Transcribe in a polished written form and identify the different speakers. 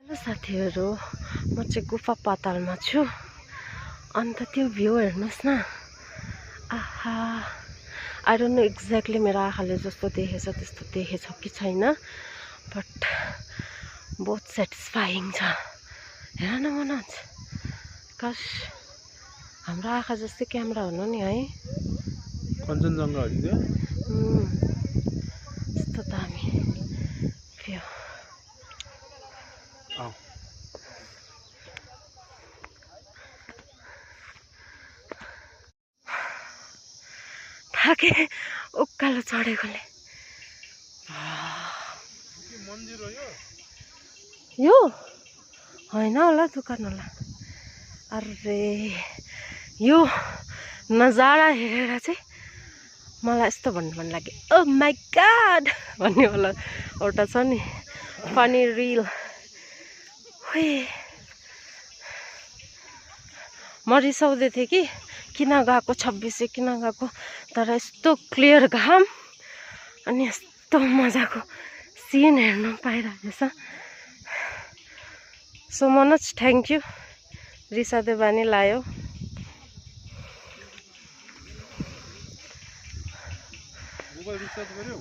Speaker 1: साथीहरु म चाहिँ गुफा पातालमा छु अन्त त्यो भ्यू हेर्नुस् न आहा आई डोन्ट नो एक्ज्याक्टली मेरो आँखाले जस्तो देखेछ त्यस्तो देखेछ कि छैन बट बहुत सेटिस्फाइङ छ हेर न मनोज काश हाम्रो आँखा जस्तै क्यामेरा हुनु नि है
Speaker 2: कञ्चनजङ्घा हो नि
Speaker 1: यस्तो दामी भ्यू थाके उकालो चढेकोले यो होइन होला दुकान होला अरे यो नजारा हेरेर चाहिँ मलाई यस्तो भन्नु मन लाग्यो ओ माई गॉड भन्ने होला एउटा छ नि फनी रिल म रिसाउँदै थिएँ कि किन गएको 26 किन गएको तर यस्तो क्लियर घाम अनि यस्तो मजाको सिन हेर्नु पाइरहेको छ सो मनोज थ्याङ्क यू रिसाउँदै बानी लायो
Speaker 2: रिचार्ज गर्यौ